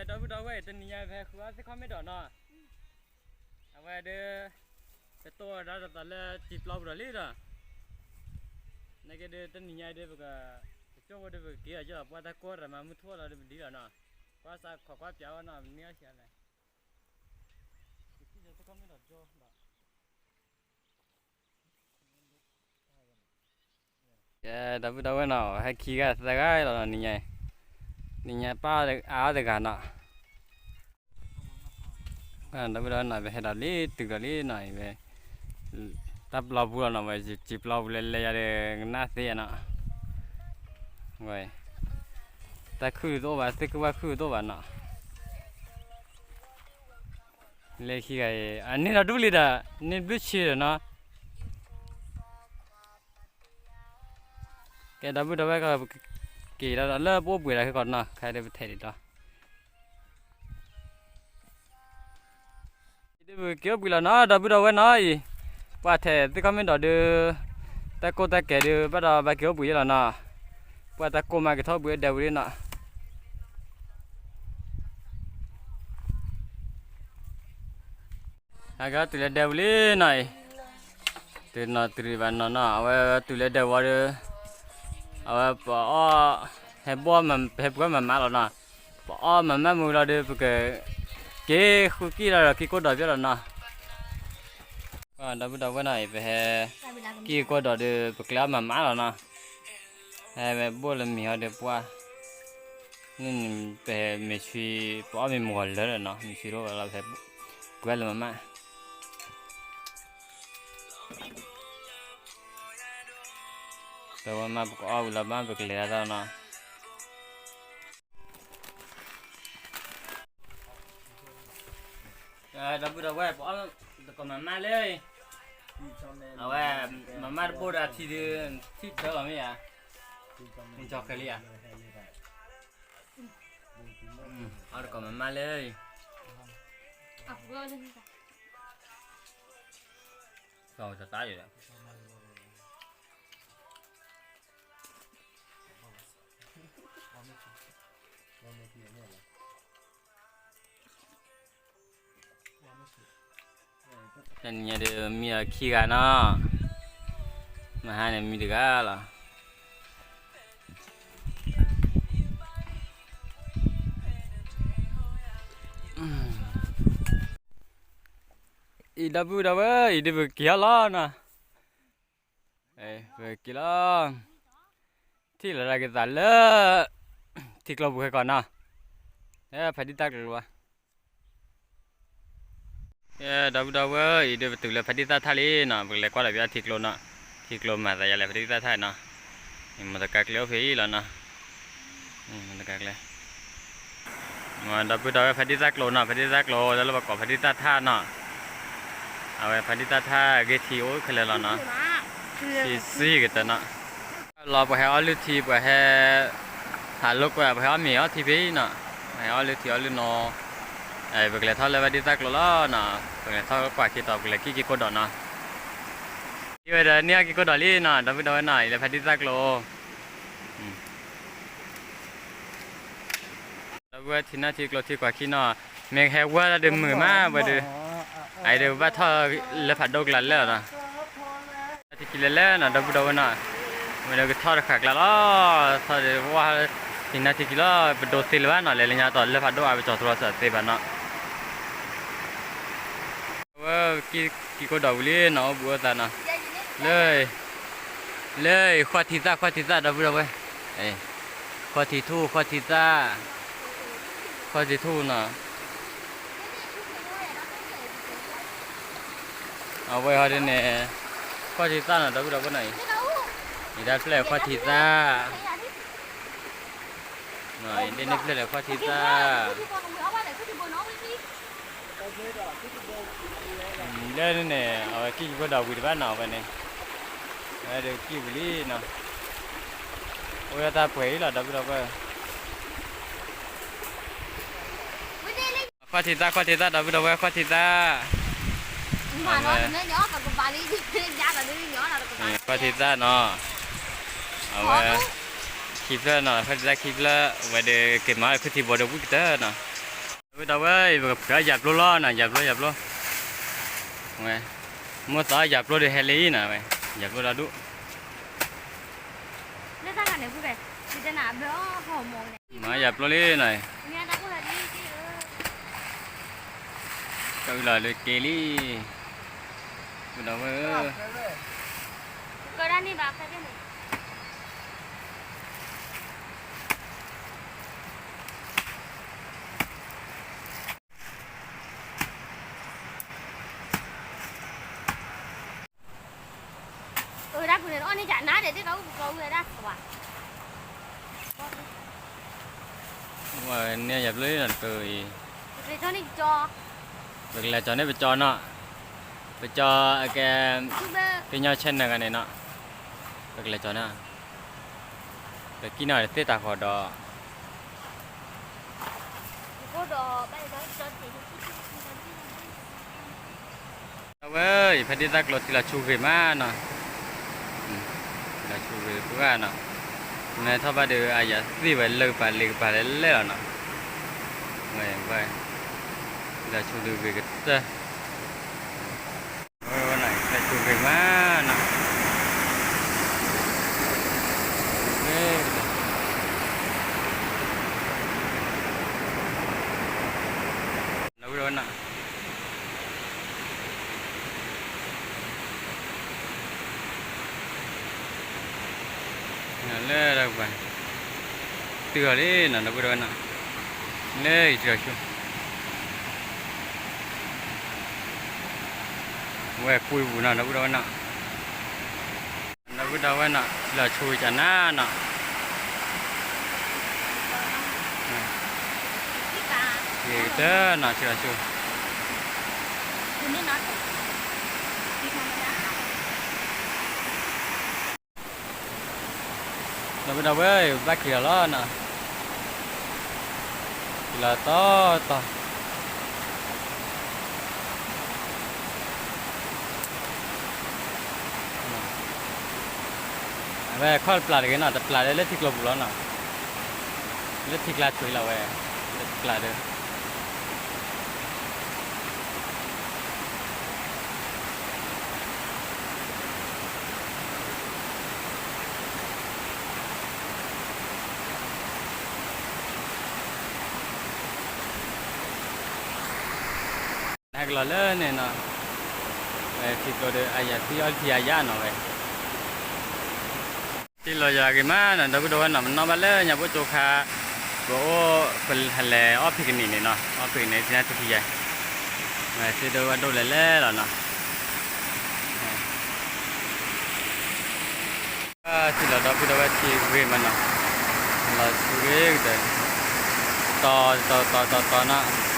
ဒီပုၢ်ဒီဝဲၢ် တနံၤညါဖဲဃုအီၣ်သ့ၣ်ခီၣ်မ့ၢ်ဒီးနီၤ, အဝဲဒၣ် ပတိၢ်ဝဲဒၣ်တသးလၢစံာ်ပျီပူၤဒီးလံဒီး, နာ်က့ဒၣ်တနံၤညါဒၣ်ပက, ပကၠိဖိဒီးပကက့ၤအီၤကၠီလီၤ ပှၤတၢ်ကိၢ်တၢ်မၤမုၢ်ထူၣ်လီၤဒီးပဒ်လီၤနီၤ, ကွၢ်စးခိးကွၢ်ပၠးဝဲနီၤ ပန့ၢ်အီၣ်ဆံးလဲၣ်, ကဲ ဒီပုၢ်ဒီဝဲၢ်နီၤ ဟဲခံဂၤသၢဂၤလီၤနီၤ နံၤညါ, နံၤညါပၢ်အါအါတဂၤနီၤ, ဒီပုၢ်ဒီဝဲၢ်နီၤ ပဟဲဒီးလံ တုၤဒီးလံနီၤ, တၢ်ပျီပူၤလီၤနီၤ ဝဲစံာ်ပျီပူၤလဲၤလဲၤယၤဒီး ကနၣ်သ့နီၤ, ဝဲ တၢ်ခုၣ်တအိၣ်ဘၣ် သ့ၣ်ခုၣ်ဘၣ်ခုၣ်တအိၣ်ဘၣ်နီၤ, လဲၤခံဂၤအံၤ အန့ၢ်ဒီးဒူၣ်လံဒီး န့ၢ်ဘျုးဆံးဒီးနီၤ ကဲ ဒီပုၢ်ဒီဝဲၢ်ကီး က့ၤဒီးလၢပအိၣ်ဘှံးဒီးခဲကီးနီၤ ခဲဒီးပထဲးဒံးဒီး, ဒ်ပက့ၤအိၣ်ဘှံးလီၤနီၤ ဒီပုၢ်ဒီဝဲၢ်နီၤအံၤ, ပှၤထဲးသ့ၣ်ခီၣ်မ့ၢ်ဒီးဒုး, တၢ်ကိၢ်တၢ်ကဲဒုး ဘၣ်ဒီးဘၣ်က့ၤအိၣ်ဘှံးယဲလီၤနီၤ, ပှၤတၢ်ကိၢ်မးက့ၤထီၣ်ဘှံးဒဲဝံၤလံနီၤ အကတုၤလၢဒဲဝံၤလံနီၤအံၤ, တုၤနီၤတုၤဘၣ်နီၤနီၤ အဝဲတုၤလၢဒဲဝံၤဒီး, အဝဲပအီၣ်, ဟဲဘီၣ်, ဟဲပှဲၤမၤမးလီၤနီၤ, ပအီၣ်မၤမးမုာ်လီၤဒီး ပကက့ၤဃုကံၣ်လီၤဒီးကံၢ်ကိၢ်ဒီးပၠီလီၤနီၤ, ဒီပုၢ်ဒီဝဲၢ်နီၤအံၤ ပဟဲ, ကံၢ်ကိၢ်ဒီးဒီး ပကျဲအီၣ်မၤမးလီၤနီၤ, ဟဲဝဲဘိၣ်လၢမံၤဟီဒီးပှၢ်, န့ၣ်ပဟဲမ့ၢ်ဆှံ, ပအီၣ်မ့ၢ်မုာ်ဂီၤလၢာ်လီၤနီၤ မ့ၢ်ဆှံတအိၣ်ဘၣ်လီၤ ပှဲၤလၢမၤမး ပဝဲမးပကအီၣ်ဝံၤလီၤဘၣ် ပကလဲၤတၢ်နီၤ, ဒီပုၢ်ဒီဝဲၢ် ပအီၣ်တကိးမၤမးလၢ, အဝဲ, မၤမးတဘိဒီးထံဒုး, ထံၣ်တၢ်လီၤမ့ၢ်ဧါ, မ့ၢ်ကၠီၤဃဲၤလံဧါ, အီၣ်တကိးမၤမးလၢ, ကၠီၤတၢ်ယိာ်ဒီး တနံၤညါဒီးမံအီၤခံဂၤနီၤ, မဟါန့ၣ်မံတဂၤလီၤ. အံၤဒီပုၢ်ဒီဝဲၢ်အံၤဒ်ပက့ၤအီၤလီၤနီၤ, ပက့ၤလီၤ, ထံၣ်လီၤတၢ်က့ၤသးလၢ, ထံကျိပူၤခဲကီးနီၤ, ဖဲဒံၣ်တၢ်ကျိၤလီၤဘၣ်. ဒီပုၢ်ဒီဝဲၢ်အံၤဒ်ပတုၤလၢဖဲဒံၣ်သၣ်ထၣ်လံနီၤ, ပကလဲၤကွၢ်ဒီးပထံကျိနီၤ, ထံကျိမၤသးယၤလဲၣ်ဖဲဒံၣ်သၣ်ထၣ်နီၤ, မတကါကျဲအိၣ်ဖဲအံၤလီၤနီၤ, မတကါကျဲ ဒီပုၢ်ဒီဝဲၢ်ဖဲဒံၣ်သၣ်ကျိနီၤ, ဖဲဒံၣ်သၣ်ကျိလၢပကိးဖဲဒံၣ်သၣ်ထၣ်နီၤ, အဝဲဖဲဒံၣ်သၣ်ထၣ်ဂ့ၢ်ထံအိၣ်ခဲလၢာ်လီၤနီၤ, ထံစံၣ်ကတၢၢ်နီၤ, လီၤပှၤဟဲအီၣ်လုၢ်ထံ ပှၤဟဲ, ဟးလိာ်ကွဲ ပှၤဟဲအီၣ်မ့ၤအီထံဖဲအံၤနီၤ, ပှၤဟဲအီၣ်လုၢ်ထံအီလုၢ်နိ, ပကလဲၤထီၣ်လၢဖဲဒံၣ်သၣ်ကျိလီၤနီၤ, ပကလဲၤထီၣ်ကွၢ်က့ၤတီၤ ပကလဲၤကံၣ်က့ၤကိၢ်ဒီးနီၤ, အဝဲဒီးန့ၢ်အီၣ်က့ၤကိၢ်ဒီးလံနီၤ, ဒီပုၢ်ဒီဝဲၢ်နီၤ အံၤလၢဖဲဒံၣ်သၣ်ကျိ ဒီပုၢ်ဝဲၢ်ထံနၢ်ထံကျိထံကွၢ်ခံနီၤ, မ့ၢ်ဟဲဝဲဒၣ်ဒီးမုာ်မးဝဲဒီး, အအံၤဒီးဘၣ်ထီၣ်လၢဖးဒိၣ်ကျါလၢာ်လီၤနီၤ, ထံခံလဲၤလဲၣ်နီၤ ဒီပုၢ်ဒီဝဲၢ်နီၤ, မ့ၢ်ဒီးကထီၣ်တဃာ်ကျါလီၤ, ထီၣ်ဒီးဝဲ, ထံနၢ်ထံကျိလီၤ ပဒိသ့လၢၤဘၣ်နီၤ, လဲၤလၢညါတီၤလၢဖးဒိၣ်အါ ပကၠီၤသရီစၢသ့ဘၣ်နီၤ အဝဲကံၢ်က့ၤကိၢ်ဒီးဝံၤလံနီၤ, အိၣ်ဘှံးအိၣ်သါနီၤ, လၢ, လၢ, ဃီထံသၣ် ဃီထံသၣ် ဒီပုၢ်ဒီဝဲၢ်, ဃီထံထူၣ် ဃီထံသၣ်, ဃီထံထူၣ်နီၤ, အဝဲဟီဒ်န့ၣ်, ဃီထံသၣ်နီၤ ဒီပုၢ်ဒီဝဲၢ်နီၤအံၤ, ယတၢ်ဖျၢၣ်ဃီထံသၣ် ဒ်န့ၣ်ဖျၢၣ်ဒီးဃီထံသၣ်, လၢန့ၣ်န့ၣ် အဝဲကံၢ်က့ၤကိၢ်ဒီးဝံၤတဘၣ်နီၤ အဝဲန့ၣ်, အဝဲဒီးကံၢ်ဝံၤလံနီၤ, အိၣ်ဝဲတၢ်ပှဲၤအံၤလီၤ ဒီပုၢ်ဒီဝဲၢ် ဃီထံသၣ် ဃီထံသၣ် ဒီပုၢ်ဒီဝဲၢ် ဃီထံသၣ်, ဃီထံသၣ်နီၤ, အဝဲ, ခံဖျၢၣ်နီၤ ဃီထံသၣ်ခံဖျၢၣ် ဝဲဒီးက့ၤမၤခုၣ်ထံဘိဒီးဝံၣ်ကတၢၢ်နီၤ, ဝဲဒီးဝဲ ပကဖှဲးအီၣ်ယၤပျိလီၤနီၤ, ယၤပျိ ယၤပျိ, ဝဲ, မိၢ်သးအီၣ်ယၤပျိဒီးဟဲလံနီၤ, ဝဲ, ယၤပျိဒီဒူၣ်, မၤယၤပျိလံနီၤ, ကလီၤလၢက့လံ, ဝဲဒီးဝဲ အဝဲဒၣ်ပူၤန့ၣ် အီၣ်န့ၢ်ကနါဒဲး ဒ်သိးအိၣ်ပူၤကီဝဲဒၣ်သး, ဝဲန့ၣ်ယၤပျိလံနီၤတကၢအံၤ, ပကလဲၤကၠီၤန့ၢ်ပကၠီနီၤ, ပကၠီအကဲ, ကညီ channel ဂၤန့ၣ်နီၤ, ပကလဲၤကၠီၤန့ၢ်, ပကံၣ်နီၤသ့ၣ်တၢ်ဃီဒီး အဝဲအံၤ ဖဲဒၣ်တၢ်ကျိၤထံလီၤဆူဂ့ၤမးနီၤ, ထံလီၤဆူဂ့ၤပှၢ်နီၤ, နဲထီၣ်ဘၣ်ဒီးအယၤသ့ၣ်ဝဲလၢကပၤလ့ကပၤလဲၣ်လဲၣ်လီၤနီၤ, ဝဲ, ထံလီၤဆူဒုးဂ့ၤကတၢၢ် ဝဲနီၤ ထံလီၤဆူဂ့ၤမးနီၤ, ဒီပုၢ်ဒီဝဲနီၤ လၢတၢ်ကပၤ, တုၤအီၤလံနီၤ ဒီပုၢ်ဒီဝဲနီၤ, လၢယထံလီၤဆူ ဝဲကွံပူၤနီၤ ဒီပုၢ်ဒီဝဲနီၤ, ဒီပုၢ်ဒီဝဲနီၤ ထံလီၤဆူကနါနီၤ, ဂ့ၤကတၢၢ်နီၤ ထံလီၤဆူ ဒီပုၢ်ဒီဝဲ ဘၣ်က့ၤလီၤလီၤနီၤ, က့ၤလီၤတီတီ, အဝဲခီၣ်တပျၢ်တဂ့ၤနီၤ တပျၢ်ဒီးလၢထံကျိပူၤလီၤနီၤ, လၢထံကျါဆိလီၤဝဲ, တပျၢ်ဒီး ဟဲကလီၤလၢန့ၣ်နီၤ, ထံကျိဒီးအယၤသံအီထံအယၤနီၤဝဲ, ထံလီၤယၤဂ့ၤမးနီၤ ဒီပုၢ်ဒီဝဲနီၤ မနီၣ်ဘၣ်လၢညါဘိၣ်ကၠိခါ, ပအိၣ်, ပလဲၤအီၣ်ဖံးကနံၣ်န့ၣ်နီၤ အီၣ်ဖံးကနံၣ်ထံနါထံခံယၤ, သ့ၣ်ဒိၣ်ဝဲဒိၣ်လဲၣ်လဲၣ်လီၤနီၤ ထံလီၤဒီပုၢ်ဒီဝဲ ထံဂ့ၤမးနီၤ, လီၤဆူဂ့ၤကတၢၢ်, တီတီတီတီတီနီၤ